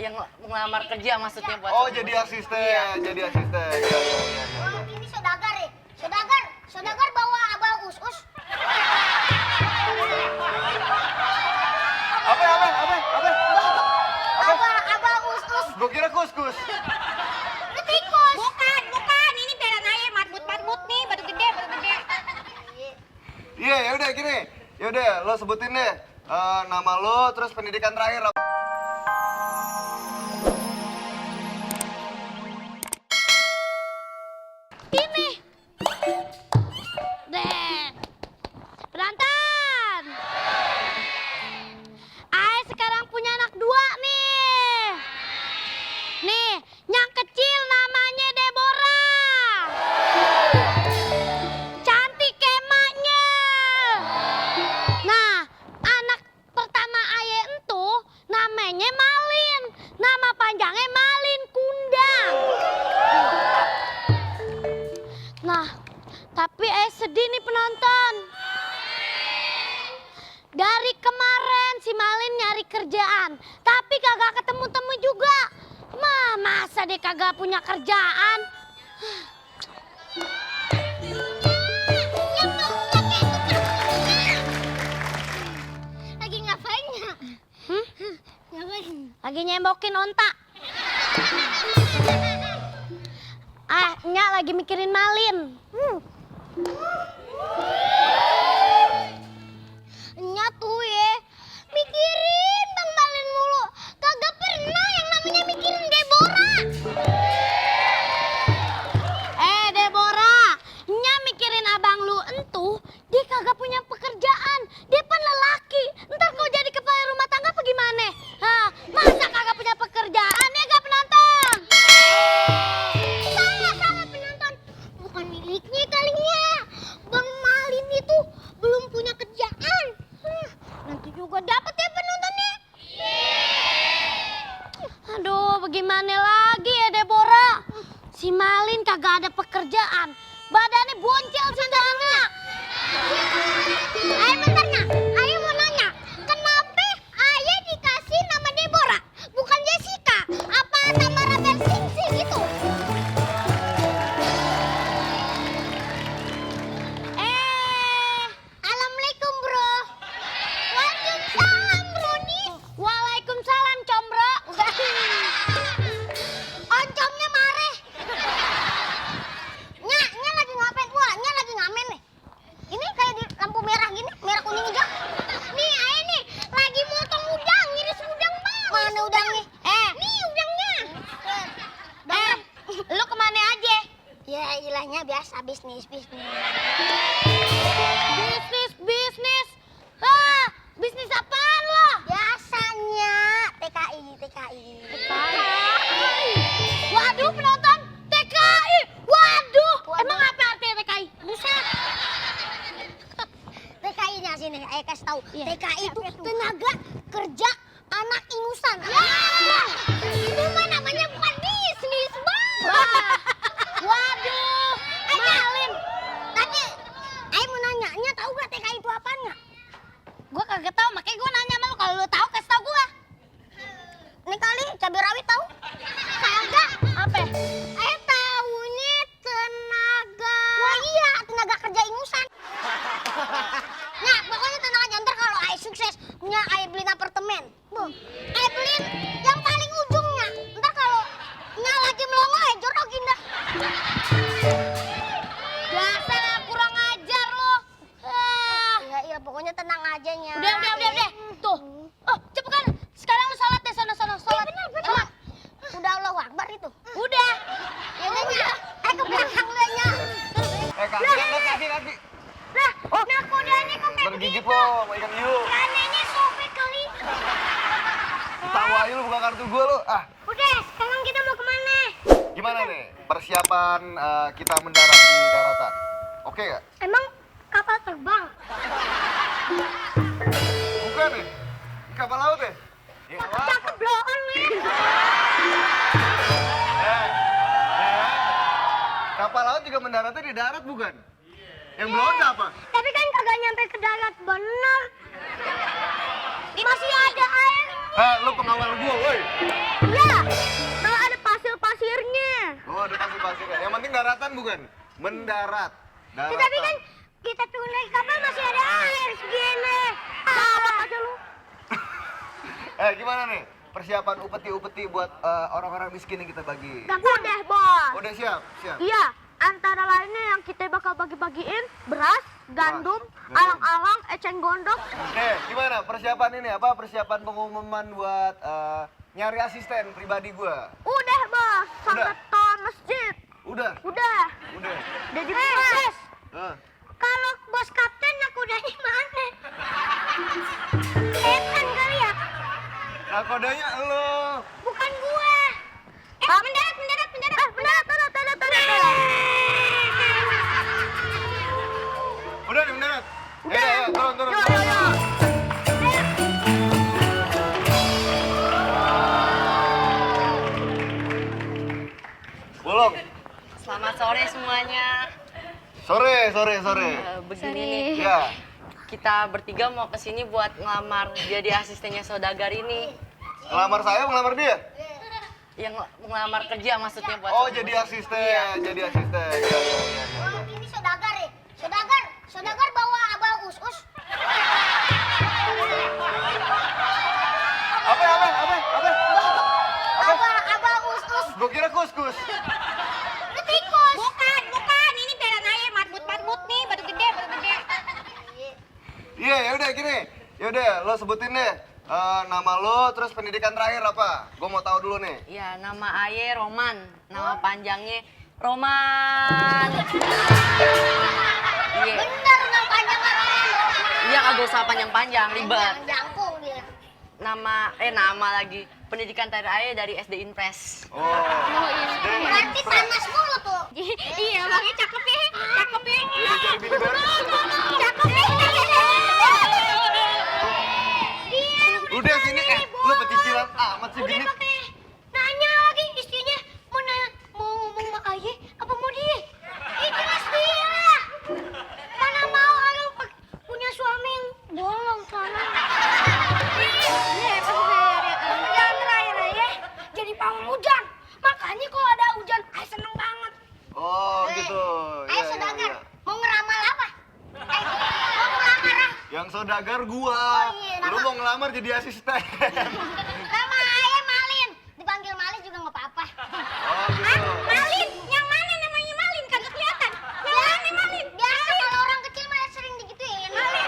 yang ngelamar kerja maksudnya buat. Oh, jadi asisten. Iya. Jadi asisten. Iya. Ini saudagar ya? Saudagar bawa abang us-us. Apa? Abang us-us. Gua kira kus-kus. Tikus. Bukan. Ini pelan air, matmut nih, batu gede. Iya, ya udah gini. Ya udah, lo sebutin deh nama lo, terus pendidikan terakhir. Ini. Deh. Penonton. Ay sekarang punya anak 2 nih. Nih, yang kecil namanya Deborah. Cantik emaknya. Nah, anak pertama Aye entu namanya Malin. Nama panjangnya Malin Kundang. Nah, tapi sedih nih penonton. Dari kemarin si Malin nyari kerjaan, tapi kagak ketemu-temu juga. Masa dia kagak punya kerjaan? Lagi ngapain ya? Ngapain? Lagi nyembokin onta. Nya lagi mikirin Malin. Nya tuh ya, mikirin Bang Malin mulu. Kagak pernah yang namanya mikirin Deborah. Deborah, Nya mikirin abang lu entu, dia kagak punya pekerjaan. Dia kan lelaki. Ntar kau jadi kepala rumah tangga apa gimana? Hah, masa kagak punya pekerjaan ya gak penonton? Salah penonton. Bukan miliknya kalinya. Bang Malin itu belum punya kerjaan. Nanti juga dapat ya penontonnya. Aduh, bagaimana lagi ya Deborah? Si Malin kagak ada pekerjaan. Badannya boncel sendana. Ayo bentar nak, Ayo mau nanya. Kenapa Ayah dikasih nama Deborah? Bukan Jessica? Apa Tamara Bersingsi gitu? Assalamualaikum bro. Waalaikumsalam bro nih. Waalaikumsalam, Combro. Oncomnya mareh. Nya lagi ngapain? Wah, Nya lagi ngamen nih. Ini kayak di lampu merah gini, merah kuning hijau. Nih, Ayah nih lagi motong udang, ngiris udang bang. Mana udangnya? Nih udangnya. Lu kemana aja? Ya ilahnya biasa bisnis. Bisnis. Ah, bisnis apaan lo? Biasanya TKI. Waduh penonton, TKI. Waduh. Waduh. Emang apa artinya TKI? Buset. TKI-nya sini, Ayah kasih tahu. Iya. TKI itu tenaga kerja anak ingusan. Itu mah namanya bukan bisnis, Bang. Waduh. Malin. Tapi Ayah mau nanya, Nya tahu gak TKI itu apaan nggak? Gua kagak tahu, makanya gua nanya sama lu. Kalau lu tahu kasih tahu gua. Ini kali cabai rawit tahu? Kagak. Apa? Ayah tahunya tenaga. Wah iya, tenaga kerja ingusan. Nah, pokoknya tenang aja, ntar kalau Ayah sukses, Nya Ayah beliin apartemen. Ayah beliin yang paling ujungnya. Ntar kalau Nya lagi melongo, Ayah jorokin dah. Dasar kurang ajar lo. Iya, pokoknya tenang aja, Nya. Udah. Tuh. Oh, cepetan. Sekarang lu sholat deh, sono sholat. Benar. Udah Allahu Akbar itu. Udah. Ya udah, Nya. Ayo ke belakang deh, Nya. Kaki. Lah, nakodanya kok kayak Bergigit lo, mau ikan hiu. Anehnya sobek kali. Tahu aja lu buka kartu gua lo. Udah, sekarang kita mau kemana? Gimana nih persiapan kita mendarat di daratan? Oke gak? Emang kapal terbang? Bukan nih. Ini kapal laut ya? Ya nggak apa-apa. Cakep bloon nih. Kapal laut juga mendaratnya di darat bukan? Yang belum apa? Tapi kan kagak nyampe ke darat bener. Masih ada air Lu pengawal gua, woi. Ya, kalau ada pasir-pasirnya. Oh, ada pasir-pasirnya. Yang penting daratan bukan? Mendarat. Ya, tapi kan kita turun naik kapal masih ada air segini. Jawab aja lu. Gimana nih? Persiapan upeti-upeti buat orang-orang miskin yang kita bagi. Udah, Bos. Udah siap? Iya, antara lainnya yang kita bakal bagi-bagiin beras, gandum, Beras. alang-alang, eceng gondok. Gimana persiapan ini? Apa persiapan pengumuman buat nyari asisten pribadi gua? Udah, Bos. Sampai Udah. ton masjid. Udah? Udah. Udah. Udah diproses. Hah? Kalau bos kapten aku udah di mana? Evan kali ya? Nah, kodenya lo. Bukan gue. Mendarat. Udah nih mendarat. Ya, turun. Yo. Bolong. Selamat sore semuanya. Sore. Begini nih, Ya. kita bertiga mau kesini buat ngelamar jadi asistennya saudagar ini. Ngelamar saya, ngelamar dia? Yang ngelamar kerja maksudnya buat. Oh, jadi asisten. Iya. Jadi asisten. Ya. Oh, ini saudagar ya? Saudagar bawa abah us-us. Apa? Abah us-us. Gua kira kus-kus. Itu tikus. Bukan. Ini pelan air, matmut nih, batu gede. Iya, ya udah gini. Ya udah, lo sebutin deh nama lo, terus pendidikan terakhir apa? Gua mau tahu dulu nih. Iya, nama Aye Roman. Nama panjangnya Roman. Iya. Bener nggak panjang orang. Iya, kagak usah panjang-panjang, ribet. Jangkung dia. Nama lagi. Pendidikan terakhir Aye dari SD Impres. Oh. Berarti panas mulu tuh. Iya, makanya cakep ya. Udah cari bini baru. Cakep ya. Udah sini, lo pecicilan amat sih gini. Nanya lagi istrinya mau ngomong sama Aye apa mau dia? Jelas dia. Mana mau orang punya suami yang bolong sana. Yang terakhir Aye jadi pawang hujan. Makanya kalau ada hujan Aye seneng banget. Oh, gitu. Aye Iya, saudagar iya. mau ngeramal apa? Mau ngelamar ah. Yang saudagar gua. Oh, iya, Lu nama- mau ngelamar jadi asisten. Nama Aye Malin. Dipanggil Malin juga nggak apa-apa. Oh, gitu. Malin? Yang mana namanya Malin? Kagak kelihatan. Yang mana Malin? Biasa kalau orang kecil mah sering digituin. Malin.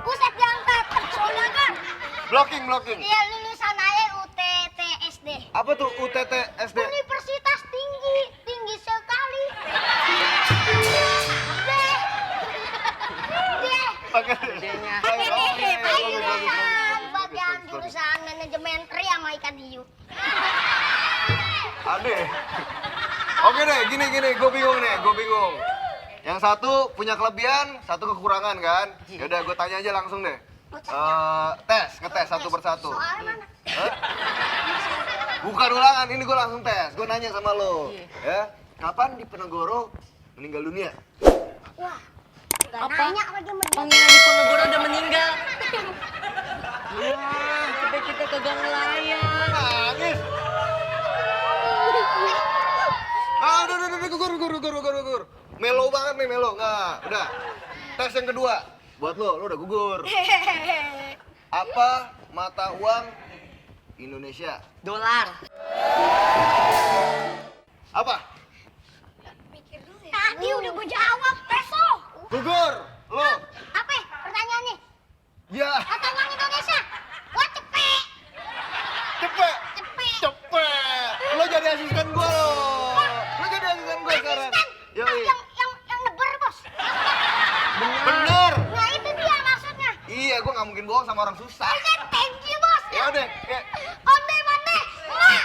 Buset diangkat. Saudagar. Blocking. Iya lulusan Aye UTTSD. Apa tuh UTT SD? Universitas tinggi sekali. Deh. Pakai Gedenya. Oh, iya, Ayo bagus. bagian jurusan manajemen tri sama ikan hiu. Ade. Oke deh, gini, gue bingung. Yang satu punya kelebihan, satu kekurangan kan? Yaudah, gue tanya aja langsung deh. Ngetes satu persatu. Soalnya mana? Hah? Bukan ulangan, ini gue langsung tes. Gue nanya sama lo, ya. Kapan Diponegoro meninggal dunia? Wah, gak Apa? nanya lagi sama dia. Pangeran Diponegoro udah meninggal. Wah, kita kagak ngelayan. Nangis. Gugur. Melo banget nih, melo. Nggak, udah. Tes yang kedua. Buat lo udah gugur. Apa mata uang Indonesia? Dolar. Apa? Tadi udah gue jawab, peso. Gugur. Lo. Apa ya pertanyaannya? Ya. Mata uang Indonesia. Wah cepet. Cepet. Lo jadi asisten gua lo. Lo jadi asisten gua sekarang. Asisten. Yoi. Yang neber bos. Bener. Nah itu dia maksudnya. Iya, gua nggak mungkin bohong sama orang susah. Thank you bos. Ya udah. Onde mande. Wah.